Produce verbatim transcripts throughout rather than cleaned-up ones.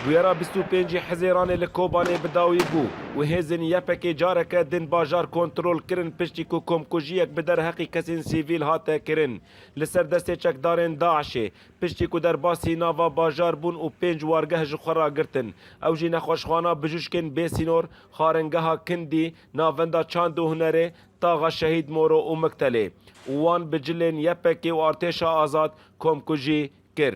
Bûyera bîst û pêncî Hizêranê li Kobanê bi dawî bû û hêzên Y P G careke din bajar kontrol kirin, piştî ku komkujiyek bi derheqî kesên sivîl hate kirin. Li ser destê çekdarên DAIŞê, piştî ku derbasî nava bajar bûn û pênc wargeh ji xwe ra girtin, ew jî nexweşxwana bijûşkên bêsînor, xaringeha Kindî, navenda çand û hunerê, taxa Şehîd Moro û Miktelê û wan bi cilên Y P G û Artêşa Azad komkujî kir.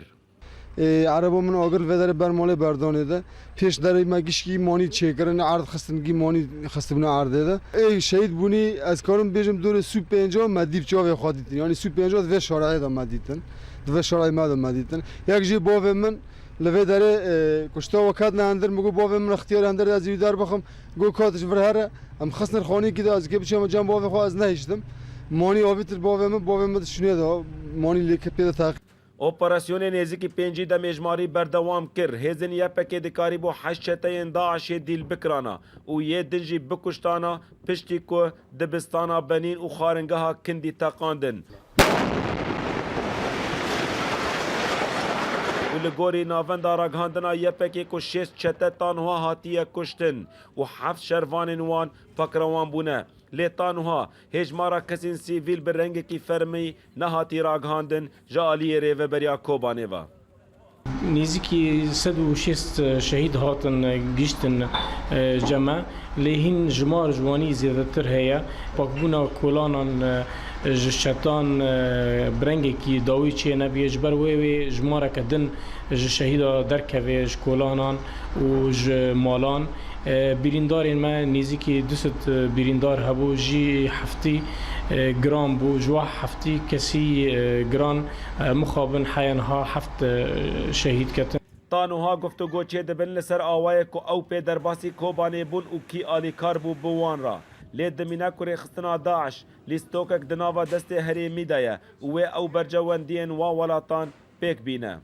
Ê, ereba min agir vê derê ber malê berdanê de. Pêş derê me gişkî manî çêkirin, erd xistin gî manî xistibûne erdê de. Ê, şehîd bûnî, ez karim bêjim dorê sû pênca me dî bi çavê xwe dîtin. Yanî sû pênca di vê şarayê de me dîtin. Di vê şarayê me de me dîtin. Yek jî bavê min li vê derê, ê, kuşta we ketine hundir, min got bavê min ixtiyarê hundir ez wî derbixim. Got kat ji vir here, em xistin xanîkî de ez kê biçûme cem bavê xwe ez nehiştim. Manî avîtir bavê min, bavê min di şûnê de, manî lê pê de teqî. Operasyonê nêzîkî pêncî demê ji marî berdewam kir. Hêzên Y P G dikarîbû heşt çeteyên DAIŞê dîl bikirana û yê din jî bikuştana, piştî ku dibistana Benîn û xaringeha Kindî teqandin. Û li gorî navenda ragihandina Y P G ku şêst çete ta niha hatiye kuştin û heft şervanên wan pakrewan bûne. Lê ta niha hêjmara kesên sivîl bi rengekî fermî nehatî ragihandin ji aliyê Rêveberiya Kobanê ve. Nêzîkî sed û şêst şehîd hatin gihîştin, e, cem me, lê hîn jimar ji wanî zêdetir heye. Pakbûna kolanan, e, ji çetan, e, bi rengekî dawî çênebûye. Ji ber wê wê jimareke din ji şehîda derkeve ji kolanan û ji malan. E, birîndarên me nêzîkî du sed birîndar hebû, jî heftî, e, giran bû. Ji wa heftî kesî, e, giran, e, mixabin heye niha heft, e, şehîd ketin. Ta niha guftûgo çêdibin li ser awayê ku ew pê derbasî Kobanê bûn û kî alîkar bû bi wan re. Lê dimîne ku rêxistina DAIŞ lîstokek di nava destê herêmî de ye û wê ew berjewendiyên wan welatan pêk bîne.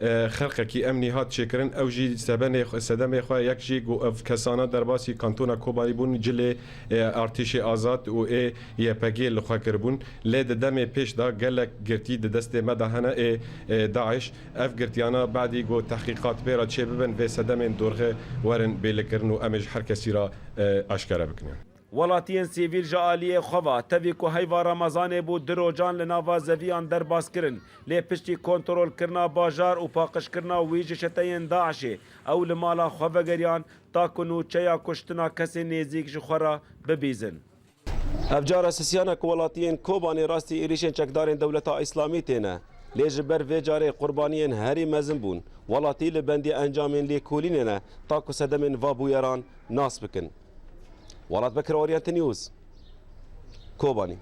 E, xerqekî emnî hat çêkirin, ew jî sebenê xwe, sedemê xwe, yek jî ku ev kesana derbasî kantona Kobanî bûn, cilê, e, artêşê azad û ê Y P G li xwe kiribûn. Lê di demê pêş de gelek girtî di destê me de hene ê, e, DAIŞ. Ev girtiyana badî ku tehqîqat pê re çêbibin, vê sedemên dorxe werin bêlikirin û em ê ji her kesî re, e, aşkere bikin. Welatiyên sivîl ji aliyê xwe ve, tevî ku heyva Remezanê bû, du rojan li nava zeviyan derbas kirin, lê piştî kontrolkirina bajar û paqijkirina wî ji çeteyên DAIŞê, ew li mala xwe vegeriyan, ta ku nûçeya kuştina kesên nêzîk ji xwe re bibîzin. Ev cara sisiyana ku welatiyên Kobanê rastî êrîşên çekdarên Dewleta Îslamî têne, lê ji ber vê carê qurbaniyên herî mezin bûn, welatî li bendê encamên lêkolînê ne, ta ku sedemên va bûyeran nas bikin. Welat Bekir, Oriente News, Kobanî.